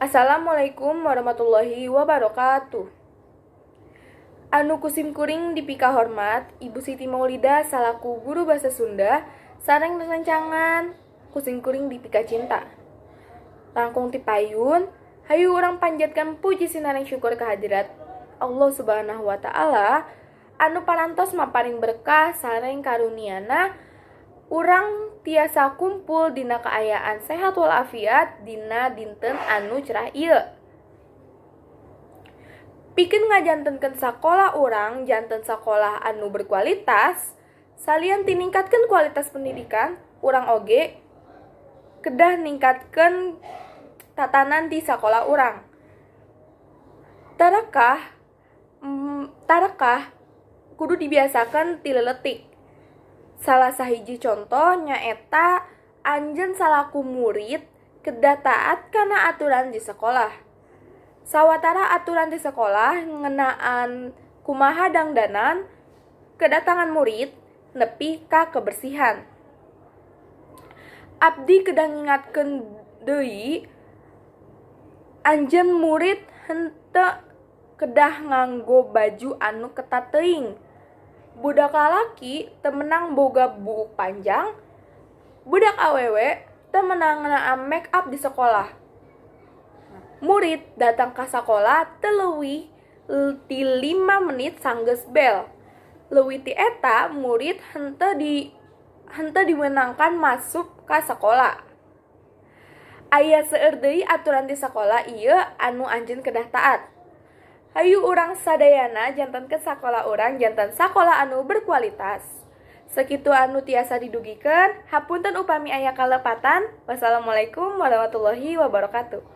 Assalamualaikum warahmatullahi wabarakatuh. Anu ku sim kuring dipikahormat Ibu Siti Maulida salaku guru bahasa Sunda sareng rerencangan ku sim kuring dipikacinta. Langkung ti payun, hayu urang panjatkan puji sinareng syukur kehadirat Allah Subhanahu wa Ta'ala anu parantos maparin berkah sareng karuniana, urang tiasa kumpul dina kaayaan sehat walafiat dina dinten anu cerah ieu. Pikeun ngajantenkeun sakola urang janten sakola anu berkualitas, salian ti ningkatkeun kualitas pendidikan, urang oge kedah ningkatkeun tatanan di sakola urang. Tarekah kudu dibiasakeun ti leutik. Salah sahiji contoh nyaeta anjeun salaku murid kedah taat kana aturan di sekolah. Sawatara aturan di sekolah ngeunaan kumaha dangdanan, kedatangan murid, nepi ka kebersihan. Abdi kedah ngingatkeun deui, anjeun murid henteu kedah nganggo baju anu ketat teuing. Budak lalaki teu meunang boga buuk panjang, budak awewe teu meunang ngeunaan make up di sekolah. Murid datang ka sakola teu leuwih ti 5 menit sanggeus bel. Leuwih ti eta, murid henteu diwenangkan masuk ka sakola. Aya seueur deui aturan di sakola ieu anu anjeun kedah taat. Hayu urang sadayana jantenkeun sakola urang janten sakola anu berkualitas. Sakitu anu tiasa didugikeun, hapunten upami aya kalepatan. Wassalamualaikum warahmatullahi wabarakatuh.